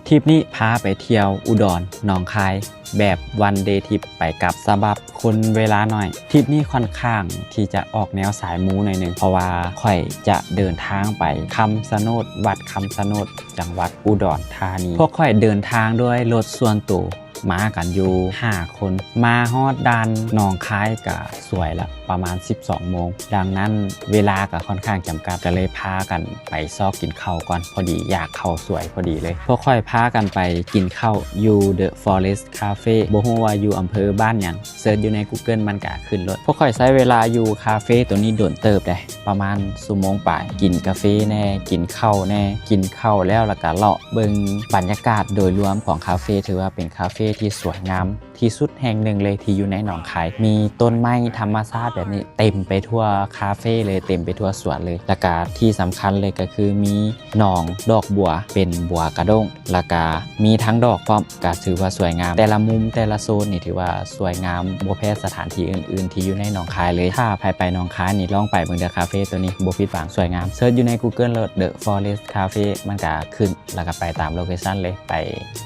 ທຣິບນີ້ພາໄປທ່ຽວອຸດອນ ໜອງຄາຍ ແບບ one day trip ໄປກັບ ສຳລັບຄົນເວລາໜ້ອຍ. ທຣິບນີ້ຂ້ອນຂ້າງທີ່ຈະອອກແນວສາຍມູໜ້ອຍໜຶ່ງ ເພາະວ່າຂ້ອຍຈະເດີນທາງໄປຄຳຊະໂນດ ວັດຄຳຊະໂນດ ຈັງຫວັດອຸດອນທານີ. ພວກຂ້ອຍເດີນທາງດ້ວຍລົດສ່ວນໂຕ ມາກັນຢູ່ຫ້າຄົນ. ມາຮອດດ່ານໜອງຄາຍກະສວຍລະປະມານສິບສອງໂມງ, ດັ່ງນັ້ນເວລາກະຂ້ອນຂ້າງຈຳກັດ ກະເລີຍພາກັນໄປຊອກກິນເຂົ້າກ່ອນ. ພໍດີຢາກເຂົ້າສວຍພໍດີເລີຍ. ພວກຂ້ອຍພາກັນໄປກິນເຂົ້າຢູ່ The Forest Cafe ບໍ່ຮູ້ວ່າຢູ່ອຳເພີບ້ານຫຍັງ, ເສີດຢູ່ໃນ Google ມັນກະຂຶ້ນໂລດ. ພວກຂ້ອຍໃຊ້ເວລາຢູ່ຄາເຟໂຕນີ້ດົນເຕີບເດ້ ປະມານຊົ່ວໂມງປາຍ. ກິນກາເຟແດ່ ກິນເຂົ້າແດ່, ກິນເຂົ້າແລ້ວລະກະເລາະ ເບິ່ງບັນຍາກາດໂດຍລວມຂອງຄາເຟ ຖືວ່າເປັນຄາເຟທີ່ສວຍງາມທີ່ສຸດແຫ່ງໜຶ່ງເລີຍທີ່ຢູ່ໃນໜອງຄາຍ. ມີຕົ້ນໄມ້ທຳມະຊາດແບບນີ້ເຕັມໄປທົ່ວຄາເຟເລີຍ, ເຕັມໄປທົ່ວສວນເລີຍ. ລະກະທີ່ສຳຄັນເລີຍກະຄືມີໜອງດອກບົວເປັນບົວກະດົ້ງ, ລະກະມີທັງດອກພ້ອມ, ກະຖືວ່າສວຍງາມ. ແຕ່ລະມຸມແຕ່ລະໂຊນນີ້ຖືວ່າສວຍງາມບໍ່ແພ້ສະຖານທີ່ອື່ນໆທີ່ຢູ່ໃນໜອງຄາຍເລີຍ. ຖ້າໃຜໄປໜອງຄາຍນີ້ລອງໄປເບິ່ງເດີ ຄາເຟໂຕນີ້ບໍ່ຜິດຫວັງ, ສວຍງາມ. ເສີດຢູ່ໃນ Google ໂລດ The Forest Cafe ມັນກະຂຶ້ນ ລະກະໄປຕາມໂລເຄຊັນເລີຍ, ໄປ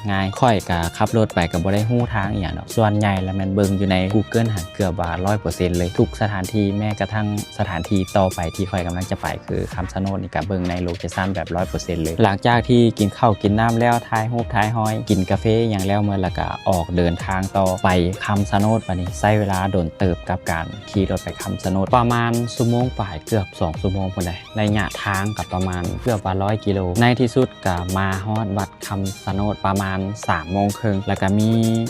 ງ່າຍ. ຂ້ອຍກະຂັບລົດໄປກະບໍ່ໄດ້ຮູ້ທາງອີ່ຫຍັງດອກ, ສ່ວນໃຫຍ່ລະແມ່ນເບິ່ງຢູ່ໃນ Google ຫັ້ນເກືອບວ່າຮ້ອຍເປີເຊັນເລີຍ. ທຸກສະຖານທີ່ ແມ້ກະທັ້ງສະຖານທີ່ຕໍ່ໄປທີ່ຂ້ອຍກຳລັງຈະໄປ ຄືຄຳຊະໂນດນີ້ກະເບິ່ງໃນໂລເຄຊັນແບບຮ້ອຍເປີເຊັນເລີຍ. ຫຼັງຈາກທີ່ກິນເຂົ້າກິນນ້ຳແລ້ວ ຖ່າຍຮູບຖ່າຍຮອຍ ກິນກາເຟຫຍັງແລ້ວໝົດ ລະກະອອກເດີນທາງຕໍ່ໄປຄຳຊະໂນດ. ບາດນີ້ໃຊ້ເວລາດົນເຕີບກັບການຂີ່ລົດໄປຄຳຊະໂນດ ປະມານຊົ່ວໂມງປາຍ ເກືອບສອງຊົ່ວໂມງພຸ້ນແຫຼະ. ໄລຍະທາງກະປະມານເກືອບວ່າຮ້ອຍກິໂລ. ໃນທີ່ສຸດກະມາຮອດວັດຄຳຊະໂນດປະມານສາມໂມງເຄິ່ງ ລະກະມີ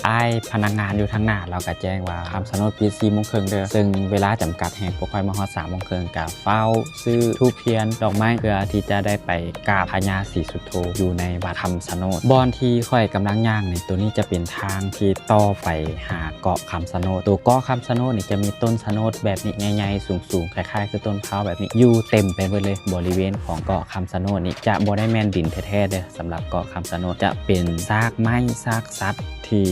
ອ້າຍພະນັກງານຢູ່ທາງໜ້າ ລາວກະແຈ້ງວ່າຄຳຊະໂນດປິດສີ່ໂມງເຄິ່ງເດີ, ເຊິ່ງເວລາຈຳກັດແຮງ. ພວກຂ້ອຍມາຮອດສາມໂມງເຄິ່ງ ກະຟ້າວຊື້ທູບທຽນດອກໄມ້ ເພື່ອທີ່ຈະໄດ້ໄປກາບພະຍາສີສຸດໂທຢູ່ໃນວັດຄຳຊະໂນດ. ບ່ອນທີ່ຂ້ອຍກຳລັງຍ່າງນີ້ ໂຕນີ້ຈະເປັນທາງທີ່ຕໍ່ໄປຫາເກາະຄຳຊະໂນດ. ໂຕເກາະຄຳຊະໂນດນີ້ຈະມີຕົ້ນຊະໂນດແບບນີ້ໃຫຍ່ໆ ສູງໆ ຄ້າຍໆຄືຕົ້ນພ້າວແບບນີ້ ຢູ່ເຕັມໄປເບິດເລີຍ. ບໍລິເວນຂອງເກາະຄຳຊະໂນດນີ້ຈະບໍ່ໄດ້ແມ່ນດິນແທ້ໆເດີ, ສຳລັບເກາະຄຳຊະໂນດຈະເປັນຊາກໄມ້ຊາກສັດທີ່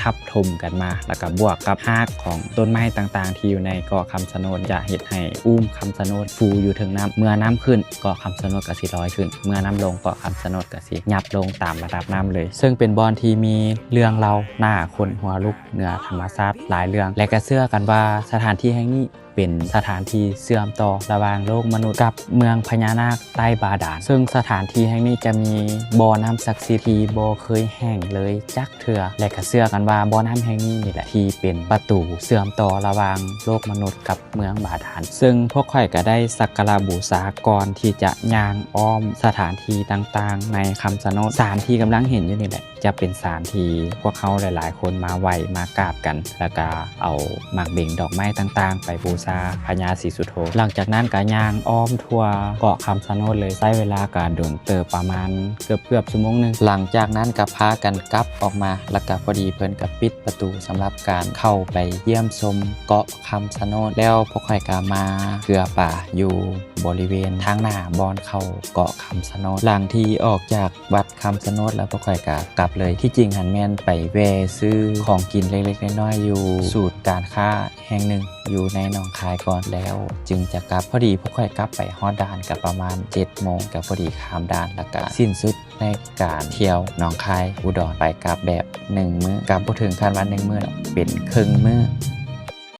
ທັບຖົມກັນມາ ລະກະບວກກັບຮາກຂອງຕົ້ນໄມ້ຕ່າງໆທີ່ຢູ່ໃນເກາະຄຳຊະໂນດ ຈະເຮັດໃຫ້ອູ້ມຄຳຊະໂນດຟູຢູ່ເທິງນ້ຳ. ເມື່ອນ້ຳຂຶ້ນ ເກາະຄຳຊະໂນດກະຊິລອຍຂຶ້ນ, ເມື່ອນ້ຳລົງ ເກາະຄຳຊະໂນດກະຊິຫຍັບລົງຕາມລະດັບນ້ຳເລີຍ. ເຊິ່ງເປັນບ່ອນທີ່ມີເລື່ອງເລົ່າໜ້າຂົນຫົວລຸກເໜືອທຳມະຊາດຫຼາຍເລື່ອງ ແລະກະເຊື່ອກັນວ່າສະຖານທີ່ແຫ່ງນີ້ ເປັນສະຖານທີ່ເຊື່ອມຕໍ່ລະຫວ່າງໂລກມະນຸດກັບເມືອງພະຍານາກໃຕ້ບາດານ. ເຊິ່ງສະຖານທີ່ແຫ່ງນີ້ຈະມີບໍ່ນ້ຳສັກສິດທີ່ບໍ່ເຄີຍແຫ້ງເລີຍຈັກເທື່ອ ແລະກະເຊື່ອກັນວ່າບໍ່ນ້ຳແຫ່ງນີ້ນີ້ແຫຼະທີ່ເປັນປະຕູເຊື່ອມຕໍ່ລະຫວ່າງໂລກມະນຸດກັບເມືອງບາດານ. ເຊິ່ງພວກຂ້ອຍກະໄດ້ສັກກາລະບູຊາກ່ອນທີ່ຈະຍ່າງອ້ອມສະຖານທີ່ຕ່າງໆໃນຄຳຊະໂນດ. ສານທີ່ກຳລັງເຫັນຢູ່ນີ້ແຫຼະ ຈະເປັນສານທີ່ພວກເຮົາຫຼາຍໆຄົນມາໄຫວ້ມາກາບກັນ ແລ້ວກະເອົາໝາກເບັງດອກໄມ້ຕ່າງໆໄປບູຊາພະຍາສີສຸໂທ. ຫຼັງຈາກນັ້ນກະຍ່າງອ້ອມທົ່ວເກາະຄຳຊະໂນດເລີຍ, ໃຊ້ເວລາກະດົນເຕີບ ປະມານເກືອບໆຊົ່ວໂມງໜຶ່ງ. ຫຼັງຈາກນັ້ນກະພາກັນກັບອອກມາ ແລ້ວກະພໍດີເພິ່ນກະປິດປະຕູສຳລັບການເຂົ້າໄປຢ້ຽມຊົມເກາະຄຳຊະໂນດ. ແລ້ວພວກຂ້ອຍກະມາເກືອປາຢູ່ບໍລິເວນທາງໜ້າບ່ອນເຂົ້າເກາະຄຳຊະໂນດ. ຫຼັງທີ່ອອກຈາກວັດ ຄຳຊະໂນດ ແລ້ວພວກຂ້ອຍກະກັບເລີຍ. ທີ່ຈິງຫັ້ນແມ່ນໄປແວ່ຊື້ຂອງກິນເລັກໆນ້ອຍໆຢູ່ສູນການຄ້າແຫ່ງໜຶ່ງຢູ່ໃນໜອງຄາຍກ່ອນ ແລ້ວຈຶ່ງຈະກັບ. ພໍດີພວກຂ້ອຍກັບໄປຮອດດ່ານກະປະມານເຈັດໂມງ ກະພໍດີຂ້າມດ່ານ ແລ້ວກະສິ້ນສຸດໃນການທ່ຽວໜອງຄາຍ ອຸດອນ ໄປກັບແບບໜຶ່ງມື້ ກະບໍ່ເຖິງຂັ້ນວ່າໜຶ່ງມື້ດອກ ເປັນເຄິ່ງມື້.